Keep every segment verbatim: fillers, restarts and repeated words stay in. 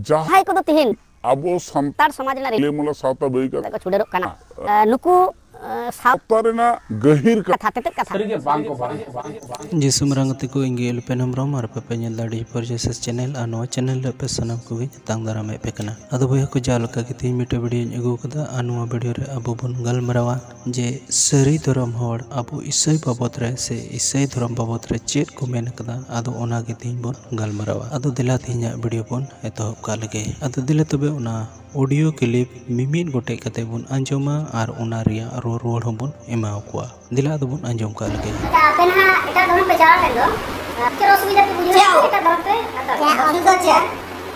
ᱡᱟᱦᱟᱸᱭ ᱠᱚᱫᱚ ᱛᱤᱦᱤᱧ ᱟᱵᱚ ᱥᱟᱱᱛᱟᱲ ᱥᱟᱱᱛᱟᱲ ᱥᱚᱢᱟᱡᱽ ᱨᱮᱱᱟᱜ ᱨᱤᱞᱟᱹᱢᱟᱞᱟ ᱥᱟᱶᱛᱟ ᱵᱟᱹᱭ ᱠᱟᱛᱮ ᱠᱚ ᱪᱷᱩᱰᱟᱹᱨᱚᱜ ᱠᱟᱱᱟ᱾ ᱱᱩᱠᱩ, ᱮ, ᱥᱟᱶᱛᱟ ᱨᱮᱱᱟᱜ ᱜᱟᱹᱦᱤᱨ ᱠᱟᱛᱷᱟ ᱛᱮᱛᱮᱫ ᱠᱟᱛᱷᱟ᱾ ᱡᱤᱥᱩ ᱢᱟᱨᱟᱝ ᱜᱟᱛᱮ ᱠᱚ, ᱤᱧ ᱜᱮ ᱮᱞᱯᱮᱱ ᱦᱮᱢᱵᱨᱚᱢ, ᱟᱨ ᱟᱯᱮ ᱯᱮ ᱧᱮᱞ ᱫᱟ ᱟᱹᱰᱤ ᱯᱚᱨᱤᱪᱚᱭ ᱥᱮ ᱪᱮᱱᱮᱞ, ᱟᱨ ᱱᱚᱣᱟ ᱪᱮᱱᱮᱞ ᱨᱮ ᱟᱯᱮ ᱥᱟᱱᱟᱢ ᱠᱚᱜᱮ ᱛᱟᱝ ᱫᱟᱨᱟᱢᱮᱫ ᱯᱮ ᱠᱟᱱᱟ᱾ ᱟᱫᱚ ᱵᱚᱭᱦᱟ ᱠᱚ, ᱡᱟᱦᱟᱸ ᱞᱮᱠᱟ ᱜᱮ ᱛᱮᱦᱮᱧ ᱢᱤᱫᱴᱮᱱ ᱵᱷᱤᱰᱤᱭᱳᱧ ᱟᱹᱜᱩ ᱟᱠᱟᱫᱟ, ᱟᱨ ᱱᱚᱣᱟ ᱵᱷᱤᱰᱤᱭᱳ ᱨᱮ ᱟᱵᱚ ᱵᱚᱱ ᱜᱟᱞᱢᱟᱨᱟᱣᱟ ᱡᱮ ᱥᱟᱹᱨᱤ ᱫᱷᱚᱨᱚᱢ ᱦᱚᱲ ᱟᱵᱚ ᱤᱥᱟᱹᱭ ᱵᱟᱵᱚᱫ ᱨᱮ ᱥᱮ ᱤᱥᱟᱹᱭ ᱫᱷᱚᱨᱚᱢ ᱵᱟᱵᱚᱫ ᱨᱮ ᱪᱮᱫ ᱠᱚ ᱢᱮᱱ ᱟᱠᱟᱫᱟ, ᱟᱫᱚ ᱚᱱᱟ ᱜᱮ ᱛᱮᱦᱮᱧ ᱵᱚᱱ ᱜᱟᱞᱢᱟᱨᱟᱣᱟ᱾ ᱟᱫᱚ ᱫᱮᱞᱟ ᱛᱮᱦᱮᱧᱟᱜ ᱵᱷᱤᱰᱤᱭᱳ ᱵᱚᱱ ᱮᱛᱚᱦᱚᱵ ᱠᱟᱜ ᱞᱮᱜᱮ᱾ ᱟᱫᱚ ᱫᱮᱞᱟ ᱛᱚᱵᱮ ᱚᱱᱟ ᱚᱰᱤᱭᱳ ᱠᱞᱤᱯ ᱢᱤᱢᱤᱫ ᱜᱚᱴᱮᱡ ᱠᱟᱛᱮ ᱵᱚᱱ ᱟᱸᱡᱚᱢᱟ ᱟᱨ ᱚᱱᱟ ᱨᱮᱭᱟᱜ ᱨᱚᱲ ᱨᱩᱣᱟᱹᱲ ᱦᱚᱸᱵᱚᱱ ᱮᱢᱟᱣ ᱠᱚᱣᱟ᱾ ᱫᱮᱞᱟ ᱟᱫᱚ ᱵᱚᱱ ᱟᱸᱡᱚᱢ ᱠᱟᱜ ᱞᱮᱜᱮ᱾ ᱟᱪᱪᱷᱟ, ᱟᱯᱮ ᱱᱟᱦᱟᱜ ᱮᱴᱟᱜ ᱫᱷᱚᱨᱚᱢ ᱯᱮ ᱪᱟᱞᱟᱣ ᱞᱮᱱ ᱫᱚ, ᱟᱨ ᱪᱮᱫ ᱚᱥᱩᱵᱤᱫᱷᱟ ᱯᱮ ᱵᱩᱡᱷᱟᱹᱣ ᱪᱮᱫ? ᱮᱴᱟᱜ ᱫᱷᱚᱨᱚᱢ ᱯᱮ ᱦᱟᱛᱟᱣ ᱪᱮᱫ ᱠᱮᱫᱟ? ᱚᱥᱩᱵᱤᱫᱷᱟ ᱪᱮᱫ?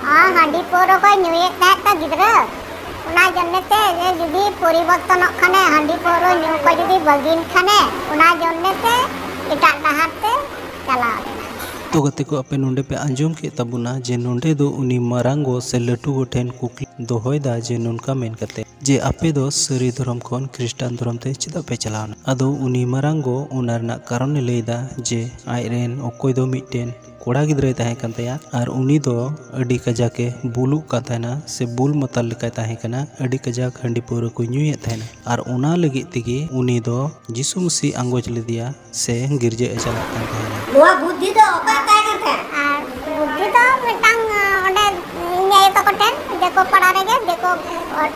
ᱦᱚᱸ, ᱦᱟᱺᱰᱤ ᱯᱟᱹᱣᱨᱟᱹ ᱠᱚᱭ ᱧᱩᱭᱮᱫ ᱛᱟᱦᱮᱸᱫ ᱛᱚ ᱜᱤᱫᱽᱨᱟᱹ, ᱚᱱᱟ ᱡᱚᱱᱱᱮ ᱛᱮ ᱡᱮ ᱡᱩᱫᱤ ᱯᱚᱨᱤᱵᱚᱨᱛᱚᱱᱚᱜ ᱠᱷᱟᱱᱮ, ᱦᱟᱺᱰᱤ ᱯᱟᱹᱣᱨᱟᱹ ᱧᱩ ᱠᱚ ᱡᱩᱫᱤ ᱵᱟᱹᱜᱤᱱ ᱠᱷᱟᱱᱮ, ᱚᱱᱟ ᱡᱚᱱᱱᱮ ᱛᱮ ᱮᱴᱟᱜ ᱰᱟᱦᱟᱨ ᱛᱮ ᱪᱟᱞᱟᱣ ᱞᱮᱱᱟ᱾ ᱛᱚ ᱜᱟᱛᱮ ᱠᱚ, ᱟᱯᱮ ᱱᱚᱰᱮ ᱯᱮ ᱟᱸᱡᱚᱢ ᱠᱮᱫ ᱛᱟᱵᱚᱱᱟ ᱡᱮ ᱱᱚᱰᱮ ᱫᱚ ᱩᱱᱤ ᱢᱟᱨᱟᱝ ᱜᱚ ᱥᱮ ᱞᱟᱹᱴᱩ ᱜᱚ ᱴᱷᱮᱱ ᱠᱩᱠᱞᱤ ᱫᱚᱦᱚᱭᱮᱫᱟ ᱡᱮ ᱱᱚᱝᱠᱟ ᱢᱮᱱ ᱠᱟᱛᱮ ᱡᱮ ᱟᱯᱮ ᱫᱚ ᱥᱟᱹᱨᱤ ᱫᱷᱚᱨᱚᱢ ᱠᱷᱚᱱ ᱠᱷᱨᱤᱥᱴᱟᱱ ᱫᱷᱚᱨᱚᱢ ᱛᱮ ᱪᱮᱫᱟᱜ ᱯᱮ ᱪᱟᱞᱟᱣᱱᱟ? ᱟᱫᱚ ᱩᱱᱤ ᱢᱟᱨᱟᱝ ᱜᱚ ᱚᱱᱟ ᱨᱮᱱᱟᱜ ᱠᱟᱨᱚᱱᱮ ᱞᱟᱹᱭᱫᱟ ᱡᱮ ᱟᱡᱨᱮᱱ ᱚᱠᱚᱭ ᱫᱚ ᱢᱤᱫᱴᱮᱱ ᱠᱚᱲᱟ ᱜᱤᱫᱽᱨᱟᱹᱭ ᱛᱟᱦᱮᱸ ᱠᱟᱱ ᱛᱟᱭᱟ, ᱟᱨ ᱩᱱᱤ ᱫᱚ ᱟᱹᱰᱤ ᱠᱟᱡᱟᱠ ᱮ ᱵᱩᱞᱩᱜ ᱠᱟᱱ ᱛᱟᱦᱮᱱᱟ ᱥᱮ ᱵᱩᱞ ᱢᱟᱛᱟᱞ ᱞᱮᱠᱟᱭ ᱛᱟᱦᱮᱸ ᱠᱟᱱᱟ, ᱟᱹᱰᱤ ᱠᱟᱡᱟᱠ ᱦᱟᱺᱰᱤ ᱯᱟᱹᱣᱨᱟᱹ ᱠᱚ ᱧᱩᱭᱮᱫ ᱛᱟᱦᱮᱱᱟ᱾ ᱟᱨ ᱚᱱᱟ ᱞᱟᱹᱜᱤᱫ ᱛᱮᱜᱮ ᱩᱱᱤ ᱫᱚ ᱡᱤᱥᱩ ᱢᱟᱹᱥᱤ ᱟᱸᱜᱚᱪ ᱞᱮᱫᱮᱭᱟ ᱥᱮ ᱜᱤᱨᱡᱟᱹ ᱮ ᱪᱟᱞᱟᱜ ᱠᱟᱱ ᱛᱟᱦᱮᱱᱟ᱾ ᱱᱚᱣᱟ ᱵᱩᱫᱽᱫᱷᱤ ᱫᱚ ᱚᱠᱟ ᱛᱟᱦᱮᱸ ᱠᱟᱱ ᱛᱟᱦᱮᱸᱫ? ᱟᱨ ᱵᱩᱫᱽᱫᱷᱤ ᱫᱚ ᱢᱤᱫᱴᱟᱝ, ᱚᱸᱰᱮ ᱤᱧ ᱟᱭᱳ ᱛᱟᱠᱚ ᱴᱷᱮᱱ, ᱫᱤᱠᱩ ᱯᱟᱲᱟ ᱨᱮᱜᱮ, ᱫᱤᱠᱩ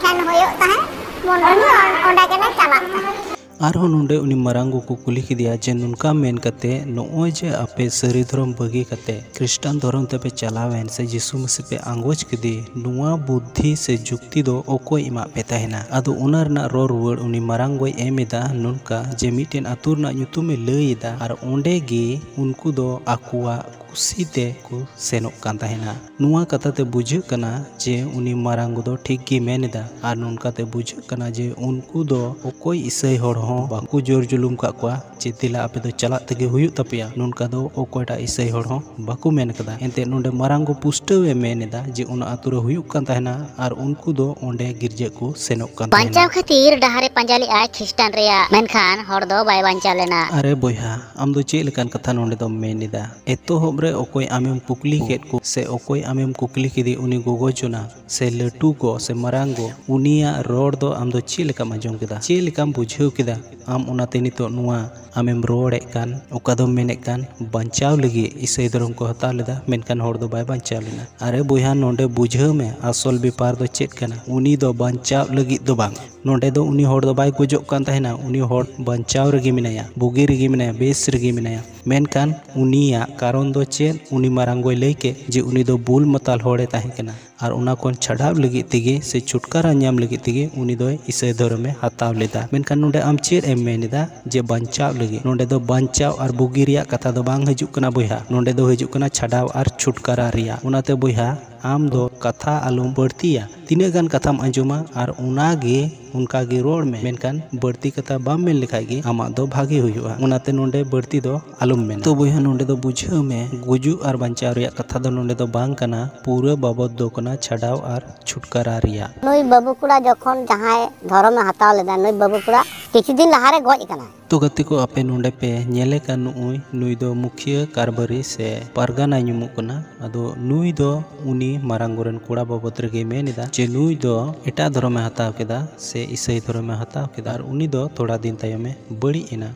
ᱴᱷᱮᱱ ᱦᱩᱭᱩᱜ ᱛᱟᱦᱮᱸᱫ ᱢᱚᱱᱰᱚᱞᱤ, ᱚᱸᱰᱮ ᱜᱮᱞᱮ ᱪᱟᱞᱟᱜ ᱛᱟᱦᱮᱸᱫ᱾ ᱟᱨᱦᱚᱸ ᱱᱚᱰᱮ ᱩᱱᱤ ᱢᱟᱨᱟᱝ ᱜᱚ ᱠᱚ ᱠᱩᱞᱤ ᱠᱮᱫᱮᱭᱟ ᱡᱮ ᱱᱚᱝᱠᱟ ᱢᱮᱱ ᱠᱟᱛᱮ ᱱᱚᱜᱼᱚᱭ ᱡᱮ ᱟᱯᱮ ᱥᱟᱹᱨᱤ ᱫᱷᱚᱨᱚᱢ ᱵᱟᱹᱜᱤ ᱠᱟᱛᱮ ᱠᱷᱨᱤᱥᱴᱟᱱ ᱫᱷᱚᱨᱚᱢ ᱛᱮᱯᱮ ᱪᱟᱞᱟᱣᱮᱱ ᱥᱮ ᱡᱤᱥᱩ ᱢᱟᱹᱥᱤ ᱯᱮ ᱟᱸᱜᱚᱪ ᱠᱮᱫᱮ, ᱱᱚᱣᱟ ᱵᱩᱫᱽᱫᱷᱤ ᱥᱮ ᱡᱩᱠᱛᱤ ᱫᱚ ᱚᱠᱚᱭ ᱮᱢᱟᱜ ᱯᱮ ᱛᱟᱦᱮᱱᱟ? ᱟᱫᱚ ᱚᱱᱟ ᱨᱮᱱᱟᱜ ᱨᱚᱲ ᱨᱩᱣᱟᱹᱲ ᱩᱱᱤ ᱢᱟᱨᱟᱝ ᱜᱚᱭ ᱮᱢ ᱮᱫᱟ ᱱᱚᱝᱠᱟ ᱡᱮ ᱢᱤᱫᱴᱮᱱ ᱟᱹᱛᱩ ᱨᱮᱱᱟᱜ ᱧᱩᱛᱩᱢᱮ ᱞᱟᱹᱭ ᱮᱫᱟ ᱟᱨ ᱚᱸᱰᱮ ᱜᱮ ᱩᱱᱠᱩ ᱫᱚ ᱟᱠᱚᱣᱟᱜ ᱠᱩᱥᱤ ᱛᱮ ᱠᱚ ᱥᱮᱱᱚᱜ ᱠᱟᱱ ᱛᱟᱦᱮᱱᱟ᱾ ᱱᱚᱣᱟ ᱠᱟᱛᱷᱟ ᱛᱮ ᱵᱩᱡᱷᱟᱹᱜ ᱠᱟᱱᱟ ᱡᱮ ᱩᱱᱤ ᱢᱟᱨᱟᱝ ᱜᱚ ᱫᱚ ᱴᱷᱤᱠ ᱜᱮ ᱢᱮᱱ ᱮᱫᱟ, ᱟᱨ ᱱᱚᱝᱠᱟ ᱛᱮ ᱵᱩᱡᱷᱟᱹᱜ ᱠᱟᱱᱟ ᱡᱮ ᱩᱱᱠᱩ ᱫᱚ ᱚᱠᱚᱭ ᱤᱥᱟᱹᱭ ᱦᱚᱲ ᱦᱚᱸ ᱵᱟᱠᱚ ᱡᱳᱨ ᱡᱩᱞᱩᱢ ᱠᱟᱜ ᱠᱚᱣᱟ ᱡᱮ ᱫᱮᱞᱟ ᱟᱯᱮ ᱫᱚ ᱪᱟᱞᱟᱜ ᱛᱮᱜᱮ ᱦᱩᱭᱩᱜ ᱛᱟᱯᱮᱭᱟ, ᱱᱚᱝᱠᱟ ᱫᱚ ᱚᱠᱚᱭᱴᱟᱜ ᱤᱥᱟᱹᱭ ᱦᱚᱲ ᱦᱚᱸ ᱵᱟᱠᱚ ᱢᱮᱱ ᱠᱟᱫᱟ᱾ ᱮᱱᱛᱮ ᱱᱚᱰᱮ ᱢᱟᱨᱟᱝ ᱜᱚ ᱯᱩᱥᱴᱟᱹᱣ ᱮ ᱢᱮᱱ ᱮᱫᱟ ᱡᱮ ᱚᱱᱟ ᱟᱛᱳ ᱨᱮ ᱦᱩᱭᱩᱜ ᱠᱟᱱ ᱛᱟᱦᱮᱱᱟ ᱟᱨ ᱩᱱᱠᱩ ᱫᱚ ᱚᱸᱰᱮ ᱜᱤᱨᱡᱟᱹ ᱠᱚ ᱥᱮᱱᱚᱜ ᱠᱟᱱ ᱵᱟᱧᱪᱟᱣ ᱛᱟᱦᱮᱱᱟ᱾ ᱠᱷᱟᱹᱛᱤᱨ ᱰᱟᱦᱟᱨᱮ ᱯᱟᱸᱡᱟ ᱞᱮᱫᱼᱟᱭ ᱠᱷᱨᱤᱥᱴᱟᱱ ᱨᱮᱭᱟᱜ, ᱢᱮᱱᱠᱷᱟᱱ ᱦᱚᱲ ᱫᱚ ᱵᱟᱭ ᱵᱟᱧᱪᱟᱣ ᱞᱮᱱᱟ᱾ ᱟᱨᱮ ᱵᱚᱭᱦᱟ, ᱟᱢ ᱫᱚ ᱪᱮᱫ ᱞᱮᱠᱟᱱ ᱠᱟᱛᱷᱟ ᱱᱚᱰᱮ ᱫᱚᱢ ᱢᱮᱱ ᱮᱫᱟ? ᱮᱛᱚᱦᱚᱵ ᱨᱮ ᱚᱠᱚᱭ ᱟᱢᱮᱢ ᱠᱩᱠᱞᱤ ᱠᱮᱫ ᱠᱚ ᱥᱮ ᱚᱠᱚᱭ ᱟᱢᱮᱢ ᱠᱩᱠᱞᱤ ᱠᱮᱫᱮ, ᱩᱱᱤ ᱜᱚᱜᱚ ᱡᱚᱱᱟ ᱥᱮ ᱞᱟᱹᱴᱩ ᱜᱚ ᱥᱮ ᱢᱟᱨᱟᱝ ᱜᱚ, ᱩᱱᱤᱭᱟᱜ ᱨᱚᱲ ᱫᱚ ᱟᱢ ᱫᱚ ᱪᱮᱫ ᱞᱮᱠᱟᱢ ᱟᱸᱡᱚᱢ ᱠᱮᱫᱟ? ᱪᱮᱫ ᱞᱮᱠᱟᱢ ᱵᱩᱡᱷᱟᱹᱣ ᱠᱮᱫᱟ? ᱟᱢ ᱚᱱᱟᱛᱮ ᱱᱤᱛᱚᱜ ᱱᱚᱣᱟ ᱟᱢᱮᱢ ᱨᱚᱲᱮᱫ ᱠᱟᱱ, ᱚᱠᱟ ᱫᱚᱢ ᱢᱮᱱᱮᱫ ᱠᱟᱱ, ᱵᱟᱧᱪᱟᱣ ᱞᱟᱹᱜᱤᱫ ᱤᱥᱟᱹᱭ ᱫᱷᱚᱨᱚᱢ ᱠᱚ ᱦᱟᱛᱟᱣ ᱞᱮᱫᱟ, ᱢᱮᱱᱠᱷᱟᱱ ᱦᱚᱲ ᱫᱚ ᱵᱟᱭ ᱵᱟᱧᱪᱟᱣ ᱞᱮᱱᱟ᱾ ᱟᱨᱮ ᱵᱚᱭᱦᱟ, ᱱᱚᱰᱮ ᱵᱩᱡᱷᱟᱹᱣ ᱢᱮ, ᱟᱥᱚᱞ ᱵᱮᱯᱟᱨ ᱫᱚ ᱪᱮᱫ ᱠᱟᱱᱟ? ᱩᱱᱤ ᱫᱚ ᱵᱟᱧᱪᱟᱣ ᱞᱟᱹᱜᱤᱫ ᱫᱚ ᱵᱟᱝ᱾ ᱱᱚᱰᱮ ᱫᱚ ᱩᱱᱤ ᱦᱚᱲ ᱫᱚ ᱵᱟᱭ ᱜᱚᱡᱚᱜ ᱠᱟᱱ ᱛᱟᱦᱮᱱᱟ, ᱩᱱᱤ ᱦᱚᱲ ᱵᱟᱧᱪᱟᱣ ᱨᱮᱜᱮ ᱢᱮᱱᱟᱭᱟ, ᱵᱩᱜᱤ ᱨᱮᱜᱮ ᱢᱮᱱᱟᱭᱟ, ᱵᱮᱥ ᱨᱮᱜᱮ ᱢᱮᱱᱟᱭᱟ᱾ ᱢᱮᱱᱠᱷᱟᱱ ᱩᱱᱤᱭᱟᱜ ᱠᱟᱨᱚᱱ ᱫᱚ ᱪᱮᱫ? ᱩᱱᱤ ᱢᱟᱨᱟᱝ ᱜᱚᱭ ᱞᱟᱹᱭ ᱠᱮᱫ ᱡᱮ ᱩᱱᱤ ᱫᱚ ᱵᱩᱞ ᱢᱟᱛᱟᱞ ᱦᱚᱲᱮ ᱛᱟᱦᱮᱸ ᱠᱟᱱᱟ᱾ ᱟᱨ ᱚᱱᱟ ᱠᱷᱚᱱ ᱪᱷᱟᱰᱟᱣ ᱞᱟᱹᱜᱤᱫ ᱛᱮᱜᱮ ᱥᱮ ᱪᱷᱩᱴᱠᱟᱨᱟ ᱧᱟᱢ ᱞᱟᱹᱜᱤᱫ ᱛᱮᱜᱮ ᱩᱱᱤ ᱫᱚᱭ ᱤᱥᱟᱹᱭ ᱫᱷᱚᱨᱚᱢᱮ ᱦᱟᱛᱟᱣ ᱞᱮᱫᱟ᱾ ᱢᱮᱱᱠᱷᱟᱱ ᱱᱚᱰᱮ ᱟᱢ ᱪᱮᱫ ᱮᱢ ᱢᱮᱱ ᱮᱫᱟ ᱡᱮ ᱵᱟᱧᱪᱟᱣ ᱞᱟᱹᱜᱤᱫ? ᱱᱚᱰᱮ ᱫᱚ ᱵᱟᱧᱪᱟᱣ ᱟᱨ ᱵᱩᱜᱤ ᱨᱮᱭᱟᱜ ᱠᱟᱛᱷᱟ ᱫᱚ ᱵᱟᱝ ᱦᱤᱡᱩᱜ ᱠᱟᱱᱟ ᱵᱚᱭᱦᱟ, ᱱᱚᱰᱮ ᱫᱚ ᱦᱤᱡᱩᱜ ᱠᱟᱱᱟ ᱪᱷᱟᱰᱟᱣ ᱟᱨ ᱪᱷᱩᱴᱠᱟᱨᱟ ᱨᱮᱭᱟᱜ᱾ ᱚᱱᱟᱛᱮ ᱵᱚᱭᱦᱟ, ᱟᱢ ᱫᱚ ᱠᱟᱛᱷᱟ ᱟᱞᱚᱢ ᱵᱟᱹᱲᱛᱤᱭᱟ᱾ ᱛᱤᱱᱟᱹᱜ ᱜᱟᱱ ᱠᱟᱛᱷᱟᱢ ᱟᱸᱡᱚᱢᱟ ᱟᱨ ᱚᱱᱟᱜᱮ ᱚᱱᱠᱟ ᱜᱮ ᱨᱚᱲ ᱢᱮ, ᱢᱮᱱᱠᱷᱟᱱ ᱵᱟᱹᱲᱛᱤ ᱠᱟᱛᱷᱟ ᱵᱟᱢ ᱢᱮᱱ ᱞᱮᱠᱷᱟᱡ ᱜᱮ ᱟᱢᱟᱜ ᱫᱚ ᱵᱷᱟᱜᱮ ᱦᱩᱭᱩᱜᱼᱟ᱾ ᱚᱱᱟᱛᱮ ᱱᱚᱰᱮ ᱵᱟᱹᱲᱛᱤ ᱫᱚ ᱟᱞᱚᱢ ᱢᱮᱱᱟ᱾ ᱛᱚ ᱵᱚᱭᱦᱟ, ᱱᱚᱰᱮ ᱫᱚ ᱵᱩᱡᱷᱟᱹᱣ ᱢᱮ, ᱜᱩᱡᱩᱜ ᱟᱨ ᱵᱟᱧᱪᱟᱣ ᱨᱮᱭᱟᱜ ᱠᱟᱛᱷᱟ ᱫᱚ ᱱᱚᱰᱮ ᱫᱚ ᱵᱟᱝ ᱠᱟᱱᱟ, ᱯᱩᱨᱟᱹ ᱵᱟᱵᱚᱫ ᱫᱚ ᱠᱟᱱᱟ ᱪᱷᱟᱰᱟᱣ ᱟᱨ ᱪᱷᱩᱴᱠᱟᱨᱟ ᱨᱮᱭᱟᱜ᱾ ᱱᱩᱭ ᱵᱟᱹᱵᱩ ᱠᱚᱲᱟ ᱡᱚᱠᱷᱚᱱ ᱡᱟᱦᱟᱸᱭ ᱫᱷᱚᱨᱚᱢᱮ ᱦᱟᱛᱟᱣ ᱞᱮᱫᱟ, ᱱᱩᱭ ᱵᱟᱹᱵᱩ ᱠᱚᱲᱟ ᱠᱤᱪᱷᱩ ᱫᱤᱱ ᱞᱟᱦᱟᱨᱮ ᱜᱚᱡ ᱟᱠᱟᱱᱟᱭ᱾ ᱛᱚ ᱜᱟᱛᱮ ᱠᱚ, ᱟᱯᱮ ᱱᱚᱰᱮ ᱯᱮ ᱧᱮᱞᱮ ᱠᱟᱱ, ᱱᱩᱜᱼᱩᱭ, ᱱᱩᱭ ᱫᱚ ᱢᱩᱠᱷᱤᱭᱟᱹ ᱠᱟᱨᱵᱟᱨᱤ ᱥᱮ ᱯᱟᱨᱜᱟᱱᱟᱭ ᱧᱩᱢᱩᱜ ᱠᱟᱱᱟ᱾ ᱟᱫᱚ ᱱᱩᱭ ᱫᱚ ᱩᱱᱤ ᱢᱟᱨᱟᱝ ᱜᱚᱨᱮᱱ ᱠᱚᱲᱟ ᱵᱟᱵᱚᱫ ᱨᱮᱜᱮ ᱢᱮᱱ ᱮᱫᱟ ᱡᱮ ᱱᱩᱭ ᱫᱚ ᱮᱴᱟᱜ ᱫᱷᱚᱨᱚᱢᱮ ᱦᱟᱛᱟᱣ ᱠᱮᱫᱟ ᱥᱮ ᱤᱥᱟᱹᱭ ᱫᱷᱚᱨᱚᱢᱮ ᱦᱟᱛᱟᱣ ᱠᱮᱫᱟ, ᱟᱨ ᱩᱱᱤ ᱫᱚ ᱛᱷᱚᱲᱟ ᱫᱤᱱ ᱛᱟᱭᱚᱢᱮ ᱵᱟᱹᱲᱤᱡ ᱮᱱᱟ,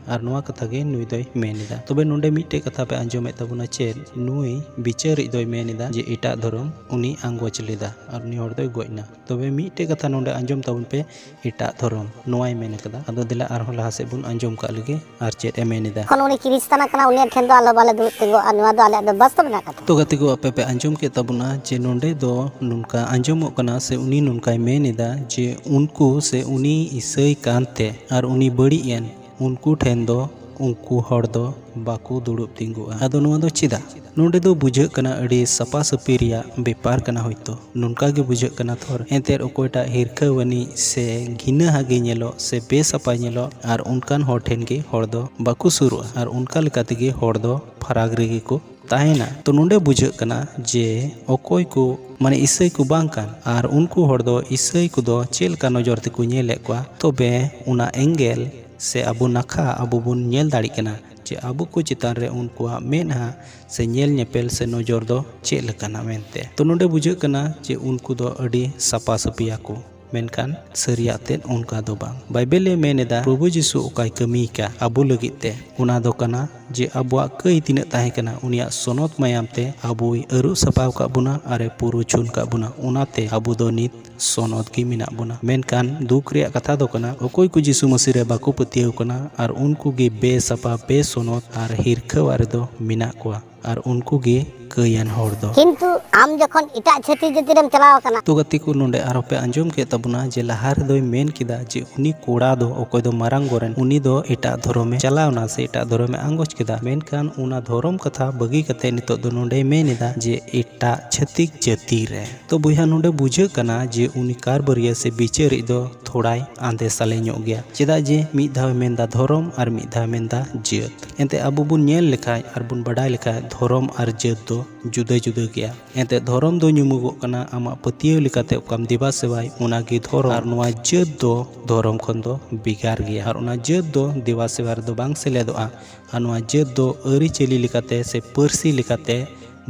ᱟᱨ ᱱᱚᱣᱟ ᱠᱟᱛᱷᱟ ᱜᱮ ᱱᱩᱭ ᱫᱚᱭ ᱢᱮᱱ ᱮᱫᱟ᱾ ᱛᱚᱵᱮ ᱱᱚᱰᱮ ᱢᱤᱫᱴᱮᱡ ᱠᱟᱛᱷᱟ ᱯᱮ ᱟᱸᱡᱚᱢᱮᱫ ᱛᱟᱵᱚᱱᱟ, ᱪᱮᱫ ᱱᱩᱭ ᱵᱤᱪᱟᱹᱨᱤᱡ ᱫᱚᱭ ᱢᱮᱱ ᱮᱫᱟ ᱡᱮ ᱮᱴᱟᱜ ᱫᱷᱚᱨᱚᱢ ᱩᱱᱤ ᱟᱸᱜᱚᱪ ᱞᱮᱫᱟ ᱟᱨ ᱩᱱᱤ ᱦᱚᱲ ᱫᱚᱭ ᱜᱚᱡ ᱮᱱᱟ? ᱛᱚᱵᱮ ᱢᱤᱫᱴᱮᱡ ᱠᱟᱛᱷᱟ ᱱᱚᱰᱮ ᱟᱸᱡᱚᱢ ᱛᱟᱵᱚᱱ ᱯᱮ, ᱮᱴᱟᱜ ᱫᱷᱚᱨᱚᱢ ᱱᱚᱣᱟᱭ ᱢᱮᱱ ᱠᱟᱫᱟ᱾ ᱟᱫᱚ ᱫᱮᱞᱟ ᱟᱨᱦᱚᱸ ᱞᱟᱦᱟ ᱥᱮᱫ ᱵᱚᱱ ᱟᱸᱡᱚᱢ ᱠᱟᱜ ᱞᱮᱜᱮ ᱟᱨ ᱪᱮᱫ ᱮ ᱢᱮᱱ ᱮᱫᱟ᱾ ᱠᱷᱚᱱ ᱩᱱᱤ ᱠᱷᱨᱤᱥᱴᱟᱱ ᱠᱟᱱᱟ, ᱩᱱᱤᱭᱟᱜ ᱴᱷᱮᱱ ᱫᱚ ᱟᱞᱚ ᱵᱟᱞᱮ ᱫᱩᱲᱩᱵ ᱛᱤᱸᱜᱩᱜᱼᱟ, ᱱᱚᱣᱟ ᱫᱚ ᱟᱞᱮᱭᱟᱜ ᱫᱚ ᱵᱟᱥᱛᱚᱵ ᱨᱮᱱᱟᱜ ᱠᱟᱛᱷᱟ᱾ ᱛᱚ ᱜᱟᱛᱮ ᱠᱚ, ᱟᱯᱮ ᱯᱮ ᱟᱸᱡᱚᱢ ᱠᱮᱫ ᱛᱟᱵᱚᱱᱟ ᱡᱮ ᱱᱚᱰᱮ ᱫᱚ ᱱᱚᱝᱠᱟ ᱟᱸᱡᱚᱢᱚᱜ ᱠᱟᱱᱟ ᱥᱮ ᱩᱱᱤ ᱱᱚᱝᱠᱟᱭ ᱢᱮᱱ ᱮᱫᱟ ᱡᱮ ᱩᱱᱠᱩ ᱥᱮ ᱩᱱᱤ ᱤᱥᱟᱹᱭ ᱠᱟᱱᱛᱮ ᱟᱨ ᱩᱱᱤ ᱵᱟᱹᱲᱤᱡ ᱮᱱ, ᱩᱱᱠᱩ ᱴᱷᱮᱱ ᱫᱚ ᱩᱱᱠᱩ ᱦᱚᱲ ᱫᱚ ᱵᱟᱠᱚ ᱫᱩᱲᱩᱵ ᱛᱤᱸᱜᱩᱜᱼᱟ᱾ ᱟᱫᱚ ᱱᱚᱣᱟ ᱫᱚ ᱪᱮᱫᱟᱜ? ᱱᱚᱰᱮ ᱫᱚ ᱵᱩᱡᱷᱟᱹᱜ ᱠᱟᱱᱟ ᱟᱹᱰᱤ ᱥᱟᱯᱟ ᱥᱟᱹᱯᱤ ᱨᱮᱭᱟᱜ ᱵᱮᱯᱟᱨ ᱠᱟᱱᱟ ᱦᱚᱭᱛᱳ, ᱱᱚᱝᱠᱟ ᱜᱮ ᱵᱩᱡᱷᱟᱹᱜ ᱠᱟᱱᱟ ᱛᱷᱚᱨ᱾ ᱮᱱᱛᱮᱫ ᱚᱠᱚᱭᱴᱟᱜ ᱦᱤᱨᱠᱷᱟᱹᱣᱟᱱᱤᱡ ᱥᱮ ᱜᱷᱤᱱᱟᱹ ᱦᱟᱜᱮ ᱧᱮᱞᱚᱜ ᱥᱮ ᱵᱮᱥᱟᱯᱟᱭ ᱧᱮᱞᱚᱜ ᱟᱨ ᱚᱱᱠᱟᱱ ᱦᱚᱲ ᱴᱷᱮᱱ ᱜᱮ ᱦᱚᱲ ᱫᱚ ᱵᱟᱠᱚ ᱥᱩᱨᱩᱜᱼᱟ ᱟᱨ ᱚᱱᱠᱟ ᱞᱮᱠᱟ ᱛᱮᱜᱮ ᱦᱚᱲ ᱫᱚ ᱯᱷᱟᱨᱟᱠ ᱨᱮᱜᱮ ᱠᱚ ᱛᱟᱦᱮᱱᱟ᱾ ᱛᱚ ᱱᱚᱰᱮ ᱵᱩᱡᱷᱟᱹᱜ ᱠᱟᱱᱟ ᱡᱮ ᱚᱠᱚᱭ ᱠᱚ ᱢᱟᱱᱮ ᱤᱥᱟᱹᱭ ᱠᱚ ᱵᱟᱝ ᱠᱟᱱ ᱟᱨ ᱩᱱᱠᱩ ᱦᱚᱲ ᱫᱚ ᱤᱥᱟᱹᱭ ᱠᱚᱫᱚ ᱪᱮᱫ ᱞᱮᱠᱟ ᱱᱚᱡᱚᱨ ᱛᱮᱠᱚ ᱧᱮᱞᱮᱫ ᱠᱚᱣᱟ, ᱛᱚᱵᱮ ᱚᱱᱟ ᱮᱝᱜᱮᱞ ᱥᱮ ᱟᱵᱚ ᱱᱟᱠᱷᱟ ᱟᱵᱚ ᱵᱚᱱ ᱧᱮᱞ ᱫᱟᱲᱮᱜ ᱠᱟᱱᱟ᱾ ᱡᱮ ᱟᱵᱚ ᱠᱚ ᱪᱮᱛᱟᱱ ᱨᱮ ᱩᱱᱠᱩᱣᱟᱜ ᱢᱮᱫᱦᱟ ᱥᱮ ᱧᱮᱞ ᱧᱮᱯᱮᱞ ᱥᱮ ᱱᱚᱡᱚᱨ ᱫᱚ ᱪᱮᱫ ᱞᱮᱠᱟᱱᱟ ᱢᱮᱱᱛᱮ᱾ ᱛᱚ ᱱᱚᱰᱮ ᱵᱩᱡᱷᱟᱹᱜ ᱠᱟᱱᱟ ᱡᱮ ᱩᱱᱠᱩ ᱫᱚ ᱟᱹᱰᱤ ᱥᱟᱯᱟ ᱥᱟᱹᱯᱤᱭᱟ ᱠᱚ, ᱢᱮᱱᱠᱷᱟᱱ ᱥᱟᱹᱨᱤᱭᱟᱜ ᱛᱮᱫ ᱚᱱᱠᱟ ᱫᱚ ᱵᱟᱝ᱾ ᱵᱟᱭᱵᱮᱞ ᱮ ᱢᱮᱱ ᱮᱫᱟ, ᱯᱨᱚᱵᱷᱩ ᱡᱤᱥᱩ ᱚᱠᱟᱭ ᱠᱟᱹᱢᱤ ᱟᱠᱟᱫ ᱟᱵᱚ ᱞᱟᱹᱜᱤᱫ ᱛᱮ, ᱚᱱᱟ ᱫᱚ ᱠᱟᱱᱟ ᱡᱮ ᱟᱵᱚᱣᱟᱜ ᱠᱟᱹᱭ ᱛᱤᱱᱟᱹᱜ ᱛᱟᱦᱮᱸ ᱠᱟᱱᱟ, ᱩᱱᱤᱭᱟᱜ ᱥᱚᱱᱚᱛ ᱢᱟᱭᱟᱢ ᱛᱮ ᱟᱵᱚᱭ ᱟᱹᱨᱩᱵ ᱥᱟᱯᱷᱟ ᱟᱠᱟᱫ ᱵᱚᱱᱟ ᱟᱨᱮ ᱯᱩᱨᱩᱪᱷᱩᱱ ᱟᱠᱟᱫ ᱵᱚᱱᱟ᱾ ᱚᱱᱟᱛᱮ ᱟᱵᱚ ᱫᱚ ᱱᱤᱛ ᱥᱚᱱᱚᱛ ᱜᱮ ᱢᱮᱱᱟᱜ ᱵᱚᱱᱟ᱾ ᱢᱮᱱᱠᱷᱟᱱ ᱫᱩᱠ ᱨᱮᱭᱟᱜ ᱠᱟᱛᱷᱟ ᱫᱚ ᱠᱟᱱᱟ, ᱚᱠᱚᱭ ᱠᱚ ᱡᱤᱥᱩ ᱢᱟᱹᱥᱤ ᱨᱮ ᱵᱟᱠᱚ ᱯᱟᱹᱛᱭᱟᱹᱣ ᱠᱟᱱᱟ ᱟᱨ ᱩᱱᱠᱩ ᱜᱮ ᱵᱮᱥᱟᱯᱟ, ᱵᱮᱥᱚᱱᱚᱛ ᱟᱨ ᱦᱤᱨᱠᱷᱟᱹᱣᱟᱜ ᱨᱮᱫᱚ ᱢᱮᱱᱟᱜ ᱠᱚᱣᱟ᱾ ᱟᱨ ᱩᱱᱠᱩ ᱜᱮ ᱠᱟᱹᱭᱟᱱ ᱦᱚᱲ ᱫᱚ᱾ ᱠᱤᱱᱛᱩ ᱟᱢ ᱡᱚᱠᱷᱚᱱ ᱮᱴᱟᱜ ᱪᱷᱟᱹᱛᱤᱠ ᱡᱟᱹᱛᱤ ᱨᱮᱢ ᱪᱟᱞᱟᱣ ᱟᱠᱟᱱᱟ᱾ ᱛᱚ ᱜᱟᱛᱮ ᱠᱚ, ᱱᱚᱰᱮ ᱟᱨᱦᱚᱸ ᱯᱮ ᱟᱸᱡᱚᱢ ᱠᱮᱫ ᱛᱟᱵᱚᱱᱟ ᱡᱮ ᱞᱟᱦᱟ ᱨᱮᱫᱚᱭ ᱢᱮᱱ ᱠᱮᱫᱟ ᱡᱮ ᱩᱱᱤ ᱠᱚᱲᱟ ᱫᱚ, ᱚᱠᱚᱭ ᱫᱚ ᱢᱟᱨᱟᱝ ᱜᱚ ᱨᱮᱱ, ᱩᱱᱤ ᱫᱚ ᱮᱴᱟᱜ ᱫᱷᱚᱨᱚᱢᱮ ᱪᱟᱞᱟᱣ ᱮᱱᱟ ᱥᱮ ᱮᱴᱟᱜ ᱫᱷᱚᱨᱚᱢᱮ ᱟᱸᱜᱚᱪ ᱠᱮᱫᱟ᱾ ᱢᱮᱱᱠᱷᱟᱱ ᱚᱱᱟ ᱫᱷᱚᱨᱚᱢ ᱠᱟᱛᱷᱟ ᱵᱟᱹᱜᱤ ᱠᱟᱛᱮ ᱱᱤᱛᱚᱜ ᱫᱚ ᱱᱚᱰᱮᱭ ᱢᱮᱱ ᱮᱫᱟ ᱡᱮ ᱮᱴᱟᱜ ᱪᱷᱟᱹᱛᱤᱠ ᱡᱟᱹᱛᱤ ᱨᱮ᱾ ᱛᱚ ᱵᱚᱭᱦᱟ, ᱱᱚᱰᱮ ᱵᱩᱡᱷᱟᱹᱜ ᱠᱟᱱᱟ ᱡᱮ ᱩᱱᱤ ᱠᱟᱨᱵᱟᱹᱨᱤᱭᱟᱹ ᱥᱮ ᱵᱤᱪᱟᱹᱨᱤᱡ ᱫᱚ ᱛᱷᱚᱲᱟᱭ ᱟᱸᱫᱮ ᱥᱟᱞᱮ ᱧᱚᱜ ᱜᱮᱭᱟ᱾ ᱪᱮᱫᱟᱜ ᱡᱮ ᱢᱤᱫ ᱫᱷᱟᱣᱮ ᱢᱮᱱᱫᱟ ᱫᱷᱚᱨᱚᱢ ᱟᱨ ᱢᱤᱫ ᱫᱷᱟᱣᱮ ᱢᱮᱱᱫᱟ ᱡᱟᱹᱛ᱾ ᱮᱱᱛᱮ ᱟᱵᱚ ᱵᱚᱱ ᱧᱮᱞ ᱞᱮᱠᱷᱟᱡ ᱟᱨ ᱵᱚᱱ ᱵᱟᱰᱟᱭ ᱞᱮᱠᱷᱟᱡ, ᱫᱷᱚᱨᱚᱢ ᱟᱨ ᱡᱟᱹᱛ ᱫᱚ ᱡᱩᱫᱟᱹ ᱡᱩᱫᱟᱹ ᱜᱮᱭᱟ᱾ ᱮᱱᱛᱮ ᱫᱷᱚᱨᱚᱢ ᱫᱚ ᱧᱩᱢᱩᱜᱚᱜ ᱠᱟᱱᱟ ᱟᱢᱟᱜ ᱯᱟᱹᱛᱭᱟᱹᱣ ᱞᱮᱠᱟᱛᱮ ᱚᱠᱟᱢ ᱫᱮᱵᱟ ᱥᱮᱵᱟᱭ, ᱚᱱᱟ ᱜᱮ ᱫᱷᱚᱨᱚᱢ᱾ ᱟᱨ ᱱᱚᱣᱟ ᱡᱟᱹᱛ ᱫᱚ ᱫᱷᱚᱨᱚᱢ ᱠᱷᱚᱱ ᱫᱚ ᱵᱷᱮᱜᱟᱨ ᱜᱮᱭᱟ᱾ ᱟᱨ ᱚᱱᱟ ᱡᱟᱹᱛ ᱫᱚ ᱫᱮᱵᱟ ᱥᱮᱵᱟ ᱨᱮᱫᱚ ᱵᱟᱝ ᱥᱮᱞᱮᱫᱚᱜᱼᱟ᱾ ᱟᱨ ᱱᱚᱣᱟ ᱡᱟᱹᱛ ᱫᱚ ᱟᱹᱨᱤᱪᱟᱹᱞᱤ ᱞᱮᱠᱟᱛᱮ ᱥᱮ ᱯᱟᱹᱨᱥᱤ ᱞᱮᱠᱟᱛᱮ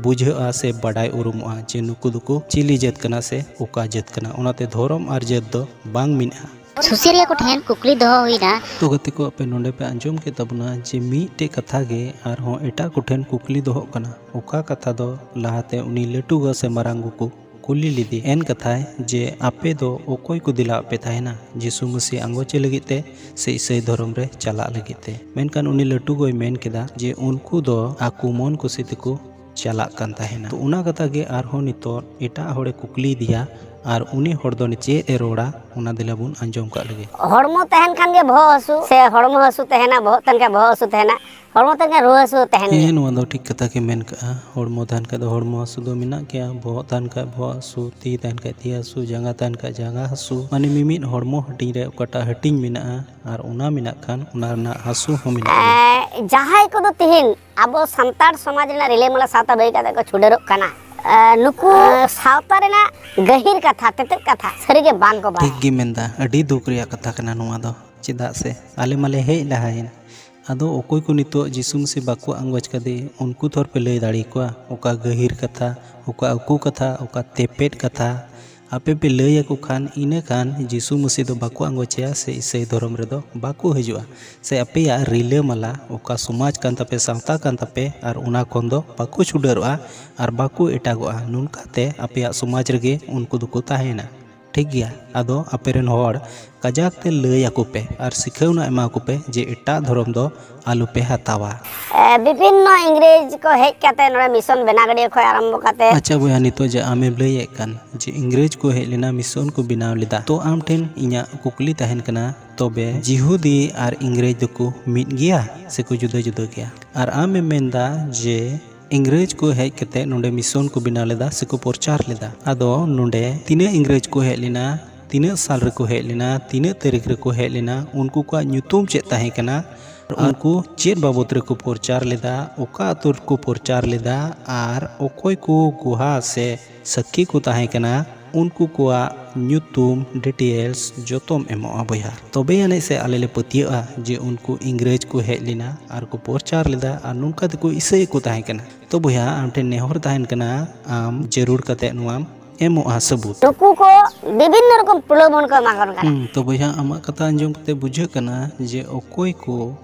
ᱵᱩᱡᱷᱟᱹᱜᱼᱟ ᱥᱮ ᱵᱟᱰᱟᱭ ᱩᱨᱩᱢᱚᱜᱼᱟ ᱡᱮ ᱱᱩᱠᱩ ᱫᱚᱠᱚ ᱪᱤᱞᱤ ᱡᱟᱹᱛ ᱠᱟᱱᱟ ᱥᱮ ᱚᱠᱟ ᱡᱟᱹᱛ ᱠᱟᱱᱟ᱾ ᱚᱱᱟᱛᱮ ᱫᱷᱚᱨᱚᱢ ᱟᱨ ᱡᱟᱹᱛ ᱫᱚ ᱵᱟᱝ ᱢᱮᱱᱟᱜᱼᱟ᱾ ᱥᱩᱥᱟᱹᱨᱤᱭᱟᱹ ᱠᱚᱴᱷᱮᱱ ᱠᱩᱠᱞᱤ ᱫᱚᱦᱚ ᱦᱩᱭᱱᱟ᱾ ᱛᱚ ᱜᱟᱛᱮ ᱠᱚ, ᱟᱯᱮ ᱱᱚᱰᱮ ᱯᱮ ᱟᱸᱡᱚᱢ ᱠᱮᱫ ᱛᱟᱵᱚᱱᱟ ᱡᱮ ᱢᱤᱫᱴᱮᱡ ᱠᱟᱛᱷᱟ ᱜᱮ ᱟᱨᱦᱚᱸ ᱮᱴᱟᱜ ᱠᱚᱴᱷᱮᱱ ᱠᱩᱠᱞᱤ ᱫᱚᱦᱚᱜ ᱠᱟᱱᱟ᱾ ᱚᱠᱟ ᱠᱟᱛᱷᱟ ᱫᱚ ᱞᱟᱦᱟᱛᱮ ᱩᱱᱤ ᱞᱟᱹᱴᱩ ᱜᱚ ᱥᱮ ᱢᱟᱨᱟᱝ ᱜᱚ ᱠᱚ ᱠᱩᱞᱤ ᱞᱮᱫᱮ? ᱮᱱ ᱠᱟᱛᱷᱟᱭ ᱡᱮ ᱟᱯᱮ ᱫᱚ ᱚᱠᱚᱭ ᱠᱚ ᱫᱮᱞᱟᱣᱟᱜ ᱯᱮ ᱛᱟᱦᱮᱱᱟ, ᱡᱤᱥᱩ ᱢᱟᱹᱥᱤ ᱟᱸᱜᱚᱪᱮ ᱞᱟᱹᱜᱤᱫ ᱛᱮ ᱥᱮ ᱤᱥᱟᱹᱭ ᱫᱷᱚᱨᱚᱢ ᱨᱮ ᱪᱟᱞᱟᱜ ᱞᱟᱹᱜᱤᱫ ᱛᱮ? ᱢᱮᱱᱠᱷᱟᱱ ᱩᱱᱤ ᱞᱟᱹᱴᱩ ᱜᱚᱭ ᱢᱮᱱ ᱠᱮᱫᱟ ᱡᱮ ᱩᱱᱠᱩ ᱫᱚ ᱟᱠᱚ ᱢᱚᱱ ᱠᱩᱥᱤ ᱛᱮᱠᱚ ᱪᱟᱞᱟᱜ ᱠᱟᱱ ᱛᱟᱦᱮᱱᱟ᱾ ᱛᱚ ᱚᱱᱟ ᱠᱟᱛᱷᱟ ᱜᱮ ᱟᱨᱦᱚᱸ ᱱᱤᱛᱚᱜ ᱮᱴᱟᱜ ᱦᱚᱲᱮ ᱠᱩᱠᱞᱤᱭᱮᱫᱮᱭᱟ, ᱟᱨ ᱩᱱᱤ ᱦᱚᱲ ᱫᱚ ᱪᱮᱫ ᱮ ᱨᱚᱲᱟ, ᱚᱱᱟ ᱫᱮᱞᱟ ᱵᱚᱱ ᱟᱸᱡᱚᱢ ᱠᱟᱜ ᱞᱮᱜᱮ᱾ ᱦᱚᱲᱢᱚ ᱛᱟᱦᱮᱱ ᱠᱷᱟᱱ ᱜᱮ ᱵᱚᱦᱚᱜ ᱦᱟᱹᱥᱩ, ᱥᱮ ᱦᱚᱲᱢᱚ ᱦᱟᱹᱥᱩ ᱛᱟᱦᱮᱱᱟ, ᱵᱚᱦᱚᱜ ᱛᱟᱦᱮᱱ ᱠᱷᱟᱱ ᱵᱚᱦᱚᱜ ᱦᱟᱹᱥᱩ ᱛᱟᱦᱮᱱᱟ, ᱦᱚᱲᱢᱚ ᱛᱟᱦᱮᱱ ᱠᱷᱟᱱ ᱨᱩᱣᱟᱹ ᱦᱟᱹᱥᱩ ᱛᱟᱦᱮᱱ ᱜᱮᱭᱟ᱾ ᱦᱮᱸ, ᱱᱚᱣᱟ ᱫᱚ ᱴᱷᱤᱠ ᱠᱟᱛᱷᱟ ᱜᱮ ᱢᱮᱱ ᱠᱟᱜᱼᱟ᱾ ᱦᱚᱲᱢᱚ ᱛᱟᱦᱮᱱ ᱠᱷᱟᱡ ᱫᱚ ᱦᱚᱲᱢᱚ ᱦᱟᱹᱥᱩ ᱫᱚ ᱢᱮᱱᱟᱜ ᱜᱮᱭᱟ, ᱵᱚᱦᱚᱜ ᱛᱟᱦᱮᱱ ᱠᱷᱟᱡ ᱵᱚᱦᱚᱜ ᱦᱟᱹᱥᱩ, ᱛᱤ ᱛᱟᱦᱮᱱ ᱠᱷᱟᱡ ᱛᱤ ᱦᱟᱹᱥᱩ, ᱡᱟᱸᱜᱟ ᱛᱟᱦᱮᱱ ᱠᱷᱟᱡ ᱡᱟᱸᱜᱟ ᱦᱟᱹᱥᱩ, ᱢᱟᱱᱮ ᱢᱤᱢᱤᱫ ᱦᱚᱲᱢᱚ ᱦᱟᱹᱴᱤᱧ ᱨᱮ ᱚᱠᱟᱴᱟᱜ ᱦᱟᱹᱴᱤᱧ ᱢᱮᱱᱟᱜᱼᱟ, ᱟᱨ ᱚᱱᱟ ᱢᱮᱱᱟᱜ ᱠᱷᱟᱱ ᱚᱱᱟ ᱨᱮᱱᱟᱜ ᱦᱟᱹᱥᱩ ᱦᱚᱸ ᱢᱮᱱᱟᱜ ᱜᱮᱭᱟ᱾ ᱮᱸ, ᱡᱟᱦᱟᱸᱭ ᱠᱚᱫᱚ ᱛᱤᱦᱤᱧ ᱟᱵᱚ ᱥᱟᱱᱛᱟᱲ ᱥᱚᱢᱟᱡᱽ ᱨᱮᱱᱟᱜ ᱨᱤᱞᱟᱹᱢᱟᱞᱟ ᱥᱟᱶᱛᱟ ᱵᱟᱹᱜᱤ ᱠᱟᱛᱮ ᱠᱚ ᱪᱷᱩᱰᱟᱹᱨᱚᱜ ᱠᱟᱱᱟ, ᱮᱸ, ᱱᱩᱠᱩ ᱥᱟᱶᱛᱟ ᱨᱮᱱᱟᱜ ᱜᱟᱹᱦᱤᱨ ᱠᱟᱛᱷᱟ, ᱛᱮᱛᱮᱫ ᱠᱟᱛᱷᱟ ᱥᱟᱹᱨᱤᱜᱮ ᱵᱟᱝ ᱠᱚ ᱵᱟᱲᱟᱭᱟ᱾ ᱴᱷᱤᱠ ᱜᱮ ᱢᱮᱱᱫᱟ, ᱟᱹᱰᱤ ᱫᱩᱠ ᱨᱮᱭᱟᱜ ᱠᱟᱛᱷᱟ ᱠᱟᱱᱟ ᱱᱚᱣᱟ ᱫᱚ᱾ ᱪᱮᱫᱟᱜ ᱥᱮ ᱟᱞᱮ ᱢᱟᱞᱮ ᱦᱮᱡ ᱞᱟᱦᱟᱭᱮᱱ, ᱟᱫᱚ ᱚᱠᱚᱭ ᱠᱚ ᱱᱤᱛᱚᱜ ᱡᱤᱥᱩ ᱢᱟᱹᱥᱤ ᱵᱟᱠᱚ ᱟᱸᱜᱚᱪ ᱠᱟᱫᱮ, ᱩᱱᱠᱩ ᱛᱷᱚᱨ ᱯᱮ ᱞᱟᱹᱭ ᱫᱟᱲᱮ ᱟᱠᱚᱣᱟ ᱚᱠᱟ ᱜᱟᱹᱦᱤᱨ ᱠᱟᱛᱷᱟ, ᱚᱠᱟ ᱩᱠᱩ ᱠᱟᱛᱷᱟ, ᱚᱠᱟ ᱛᱮᱯᱮᱫ ᱠᱟᱛᱷᱟ ᱟᱯᱮ ᱯᱮ ᱞᱟᱹᱭ ᱟᱠᱚ ᱠᱷᱟᱱ, ᱤᱱᱟᱹ ᱠᱷᱟᱱ ᱡᱤᱥᱩ ᱢᱟᱹᱥᱤ ᱫᱚ ᱵᱟᱠᱚ ᱟᱸᱜᱚᱪᱮᱭᱟ ᱥᱮ ᱤᱥᱟᱹᱭ ᱫᱷᱚᱨᱚᱢ ᱨᱮᱫᱚ ᱵᱟᱠᱚ ᱦᱤᱡᱩᱜᱼᱟ᱾ ᱥᱮ ᱟᱯᱮᱭᱟᱜ ᱨᱤᱞᱟᱹᱢᱟᱞᱟ ᱚᱠᱟ ᱥᱚᱢᱟᱡᱽ ᱠᱟᱱ ᱛᱟᱯᱮ, ᱥᱟᱶᱛᱟ ᱠᱟᱱ ᱛᱟᱯᱮ, ᱟᱨ ᱚᱱᱟ ᱠᱷᱚᱱ ᱫᱚ ᱵᱟᱠᱚ ᱪᱷᱩᱰᱟᱹᱨᱚᱜᱼᱟ ᱟᱨ ᱵᱟᱠᱚ ᱮᱴᱟᱜᱚᱜᱼᱟ᱾ ᱱᱚᱝᱠᱟᱛᱮ ᱟᱯᱮᱭᱟᱜ ᱥᱚᱢᱟᱡᱽ ᱨᱮᱜᱮ ᱩᱱᱠᱩ ᱫᱚᱠᱚ ᱛᱟᱦᱮᱱᱟ᱾ ᱴᱷᱤᱠ ᱜᱮᱭᱟ, ᱟᱫᱚ ᱟᱯᱮᱨᱮᱱ ᱦᱚᱲ ᱠᱟᱡᱟᱠ ᱛᱮ ᱞᱟᱹᱭ ᱟᱠᱚ ᱯᱮ ᱟᱨ ᱥᱤᱠᱷᱟᱹᱣᱱᱟ ᱮᱢᱟ ᱠᱚ ᱯᱮ ᱡᱮ ᱮᱴᱟᱜ ᱫᱷᱚᱨᱚᱢ ᱫᱚ ᱟᱞᱚᱯᱮ ᱦᱟᱛᱟᱣᱟ᱾ ᱮ, ᱵᱤᱵᱷᱤᱱᱱᱚ ᱤᱝᱨᱮᱡᱽ ᱠᱚ ᱦᱮᱡ ᱠᱟᱛᱮ ᱱᱚᱰᱮ ᱢᱤᱥᱚᱱ ᱵᱮᱱᱟᱜᱟᱹᱰᱤᱭᱟᱹ ᱠᱷᱚᱱ ᱟᱨᱟᱢᱵᱷᱚ ᱠᱟᱛᱮ ᱟᱪᱪᱷᱟ ᱵᱚᱭᱦᱟ, ᱱᱤᱛᱚᱜ ᱡᱮ ᱟᱢᱮᱢ ᱞᱟᱹᱭᱮᱫ ᱠᱟᱱ ᱡᱮ ᱤᱝᱨᱮᱡᱽ ᱠᱚ ᱦᱮᱡ ᱞᱮᱱᱟ, ᱢᱤᱥᱚᱱ ᱠᱚ ᱵᱮᱱᱟᱣ ᱞᱮᱫᱟ, ᱛᱚ ᱟᱢ ᱴᱷᱮᱱ ᱤᱧᱟᱹᱜ ᱠᱩᱠᱞᱤ ᱛᱟᱦᱮᱱ ᱠᱟᱱᱟ, ᱛᱚᱵᱮ ᱡᱤᱦᱩᱫᱤ ᱟᱨ ᱤᱝᱨᱮᱡᱽ ᱫᱚᱠᱚ ᱢᱤᱫ ᱜᱮᱭᱟ ᱥᱮᱠᱚ ᱡᱩᱫᱟᱹ ᱡᱩᱫᱟᱹ ᱜᱮᱭᱟ? ᱟᱨ ᱟᱢᱮᱢ ᱢᱮᱱᱫᱟ ᱡᱮ ᱤᱝᱨᱮᱡᱽ ᱠᱚ ᱦᱮᱡ ᱠᱟᱛᱮ ᱱᱚᱰᱮ ᱢᱤᱥᱚᱱ ᱠᱚ ᱵᱮᱱᱟᱣ ᱞᱮᱫᱟ ᱥᱮᱠᱚ ᱯᱨᱚᱪᱟᱨ ᱞᱮᱫᱟ᱾ ᱟᱫᱚ ᱱᱚᱰᱮ ᱛᱤᱱᱟᱹᱜ ᱤᱝᱨᱮᱡᱽ ᱠᱚ ᱦᱮᱡ ᱞᱮᱱᱟ, ᱛᱤᱱᱟᱹᱜ ᱥᱟᱞ ᱨᱮᱠᱚ ᱦᱮᱡ ᱞᱮᱱᱟ, ᱛᱤᱱᱟᱹᱜ ᱛᱟᱹᱨᱤᱠᱷ ᱨᱮᱠᱚ ᱦᱮᱡ ᱞᱮᱱᱟ, ᱩᱱᱠᱩ ᱠᱚᱣᱟᱜ ᱧᱩᱛᱩᱢ ᱪᱮᱫ ᱛᱟᱦᱮᱸ ᱠᱟᱱᱟ, ᱟᱨ ᱩᱱᱠᱩ ᱪᱮᱫ ᱵᱟᱵᱚᱛ ᱨᱮᱠᱚ ᱯᱨᱚᱪᱟᱨ ᱞᱮᱫᱟ, ᱚᱠᱟ ᱟᱹᱛᱩ ᱨᱮᱠᱚ ᱯᱨᱚᱪᱟᱨ ᱞᱮᱫᱟ, ᱟᱨ ᱚᱠᱚᱭ ᱠᱚ ᱜᱩᱦᱟ ᱥᱮ ᱥᱟᱹᱠᱷᱤ ᱠᱚ ᱛᱟᱦᱮᱸ ᱠᱟᱱᱟ, ᱩᱱᱠᱩ ᱠᱚᱣᱟᱜ ᱧᱩᱛᱩᱢ, details ᱡᱚᱛᱚᱢ ᱮᱢᱚᱜᱼᱟ ᱵᱚᱭᱦᱟ᱾ ᱛᱚᱵᱮ ᱟᱹᱱᱤᱡ ᱥᱮ ᱟᱞᱮ ᱞᱮ ᱯᱟᱹᱛᱭᱟᱹᱜᱼᱟ ᱡᱮ ᱩᱱᱠᱩ ᱤᱝᱨᱮᱡᱽ ᱠᱚ ᱦᱮᱡ ᱞᱮᱱᱟ ᱟᱨ ᱠᱚ ᱯᱨᱚᱪᱟᱨ ᱞᱮᱫᱟ ᱟᱨ ᱱᱚᱝᱠᱟ ᱛᱮᱠᱚ ᱤᱥᱟᱹᱭᱮᱫ ᱠᱚ ᱛᱟᱦᱮᱸ ᱠᱟᱱᱟ᱾ ᱛᱚ ᱵᱚᱭᱦᱟ, ᱟᱢ ᱴᱷᱮᱱ ᱱᱮᱦᱚᱨ ᱛᱟᱦᱮᱱ ᱠᱟᱱᱟ, ᱟᱢ ᱡᱟᱹᱨᱩᱲ ᱠᱟᱛᱮ ᱱᱚᱣᱟᱢ ᱮᱢᱚᱜᱼᱟ ᱥᱟᱹᱵᱩᱛ᱾ ᱱᱩᱠᱩ ᱠᱚ ᱵᱤᱵᱷᱤᱱᱱᱚ ᱨᱚᱠᱚᱢ ᱯᱨᱚᱞᱳᱵᱷᱚᱱ ᱠᱚ ᱮᱢᱟ ᱠᱚ ᱠᱟᱱᱟ᱾ ᱦᱩᱸ, ᱛᱚ ᱵᱚᱭᱦᱟ, ᱟᱢᱟᱜ ᱠᱟᱛᱷᱟ ᱟᱸᱡᱚᱢ ᱠᱟᱛᱮ ᱵᱩᱡᱷᱟᱹᱜ ᱠᱟᱱᱟ ᱡᱮ ᱚᱠᱚᱭ ᱠᱚ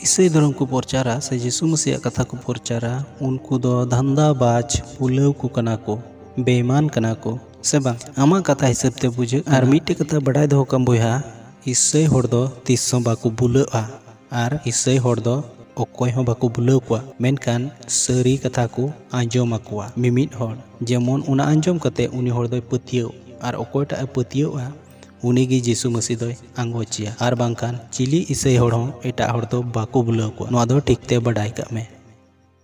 ᱤᱥᱟᱹᱭ ᱫᱷᱚᱨᱚᱢ ᱠᱚ ᱯᱨᱚᱪᱟᱨᱟ ᱥᱮ ᱡᱤᱥᱩ ᱢᱟᱹᱥᱤᱭᱟᱜ ᱠᱟᱛᱷᱟ ᱠᱚ ᱯᱨᱚᱪᱟᱨᱟ, ᱩᱱᱠᱩ ᱫᱚ ᱫᱷᱟᱱᱫᱟ ᱵᱟᱡᱽ ᱯᱩᱞᱟᱹᱣ ᱠᱚ ᱠᱟᱱᱟ ᱠᱚ, ᱵᱮᱭᱢᱟᱱ ᱠᱟᱱᱟ ᱠᱚ, ᱥᱮ ᱵᱟᱝ? ᱟᱢᱟᱜ ᱠᱟᱛᱷᱟ ᱦᱤᱥᱟᱹᱵ ᱛᱮ ᱵᱩᱡᱷᱟᱹᱜ ᱠᱟᱱᱟ᱾ ᱟᱨ ᱢᱤᱫᱴᱮᱡ ᱠᱟᱛᱷᱟ ᱵᱟᱰᱟᱭ ᱫᱚᱦᱚ ᱠᱟᱢ ᱵᱚᱭᱦᱟ, ᱤᱥᱟᱹᱭ ᱦᱚᱲ ᱫᱚ ᱛᱤᱥ ᱦᱚᱸ ᱵᱟᱠᱚ ᱵᱩᱞᱟᱹᱜᱼᱟ ᱟᱨ ᱤᱥᱟᱹᱭ ᱦᱚᱲ ᱫᱚ ᱚᱠᱚᱭ ᱦᱚᱸ ᱵᱟᱠᱚ ᱵᱩᱞᱟᱹᱣ ᱠᱚᱣᱟ, ᱢᱮᱱᱠᱷᱟᱱ ᱥᱟᱹᱨᱤ ᱠᱟᱛᱷᱟ ᱠᱚ ᱟᱸᱡᱚᱢ ᱟᱠᱚᱣᱟ᱾ ᱢᱤᱢᱤᱫ ᱦᱚᱲ ᱡᱮᱢᱚᱱ ᱚᱱᱟ ᱟᱸᱡᱚᱢ ᱠᱟᱛᱮ ᱩᱱᱤ ᱦᱚᱲ ᱫᱚᱭ ᱯᱟᱹᱛᱭᱟᱹᱣ, ᱟᱨ ᱚᱠᱚᱭᱴᱟᱜ ᱮ ᱯᱟᱹᱛᱭᱟᱹᱣᱟ ᱩᱱᱤ ᱜᱮ ᱡᱤᱥᱩ ᱢᱟᱹᱥᱤ ᱫᱚᱭ ᱟᱸᱜᱚᱪᱮᱭᱟ, ᱟᱨ ᱵᱟᱝᱠᱷᱟᱱ ᱪᱤᱞᱤ ᱤᱥᱟᱹᱭ ᱦᱚᱲ ᱦᱚᱸ ᱮᱴᱟᱜ ᱦᱚᱲ ᱫᱚ ᱵᱟᱠᱚ ᱵᱩᱞᱟᱹᱣ ᱠᱚᱣᱟ᱾ ᱱᱚᱣᱟ ᱫᱚ ᱴᱷᱤᱠ ᱛᱮ ᱵᱟᱰᱟᱭ ᱠᱟᱜ ᱢᱮ᱾